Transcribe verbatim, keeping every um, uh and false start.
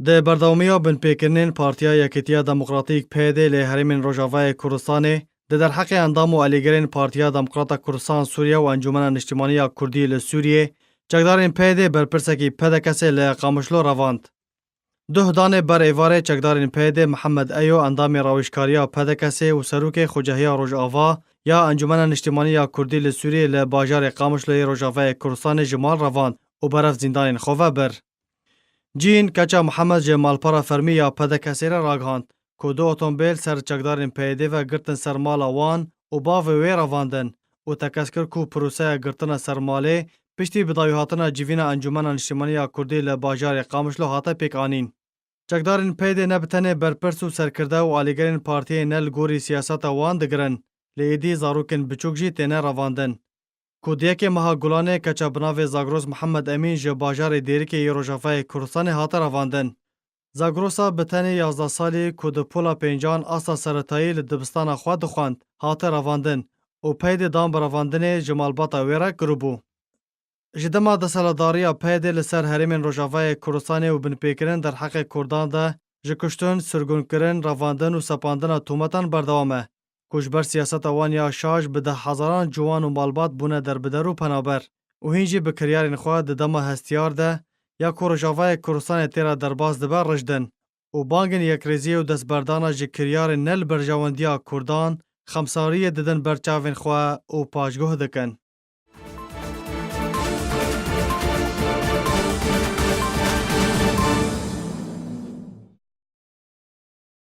Di berdewamiya binpêkirinên Partiya Yekîtiya Demokratîk P Y D li herêmên Rojavayê Kurdistanê, di derheqê endam û alîgirên Partiya Demokrata Kurdistan Sûriye û Encûmena Niştimanî ya Kurdî li Sûriyê, çekdarên P Y D berpirsekî P D K S'ê li Qamişlo revand. Duh danê ber êvarê çekdarên P Y D Mihemed Eyo, endamê rawêjkariya P D K S'ê û serokê Xucehiya Rojava ya Encûmena Niştimanî ya Kurdî li Sûriyê li bajarê Qamişloyê Rojavayê Kurdistanê ji mal revand û berev zîndanên xwe ve bir. Cîn, keça Mihemed ji malpera fermî ya P D K S'ê re ragihand ku du otomobîl ser çekdarên P Y D ve girtin ser mala wan û bavê wê revandin û tekez kir ku proseya girtina ser malê piştî bidawîhatina civîna Encûmena Niştimanî ya Kurdî li bajarê Qamişlo hate pêkanîn. Çekdarên P Y D ne bi tenê berpirs û serkirde û alîgirên partiyê ne li gorî siyaseta wan digirin, lê êdî zarokên biçûk jî têne revandin. Ku di yekê meha Gulanê keça bi navê Zagros Mihemed Emîn ji bajarê Dêrikê yê Rojavayê Kurdistanê hate revandin. Zagrosa bi tenê yazdeh salî ku di pola pêncan asta seretayî li dibistana xwe dixwend, hate revandin û P Y D dan bi revandinê ji malbata wê re kiribû. Ji dema desthilatdariya P Y D li ser herêmên Rojavayê Kurdistanê û binpêkirin derheqê Kurdan de ji kuştin, sirgûnkirin, revandin û sepandina tometan berdewam e, ku ji ber siyaseta wan ya şaş bi dehhezaran ciwan û malbat bûne derbider û penaber û hîn jî bi kiryarên xwe di dema hestiyar de ya ku Rojavayê Kurdistanê tê re derbas dibe rijdin û bangên yekrêziyê û destberdana ji kiryarên ne li berjewendiya Kurdan xemsariyê didin ber çavên xwe û paşguh dikin.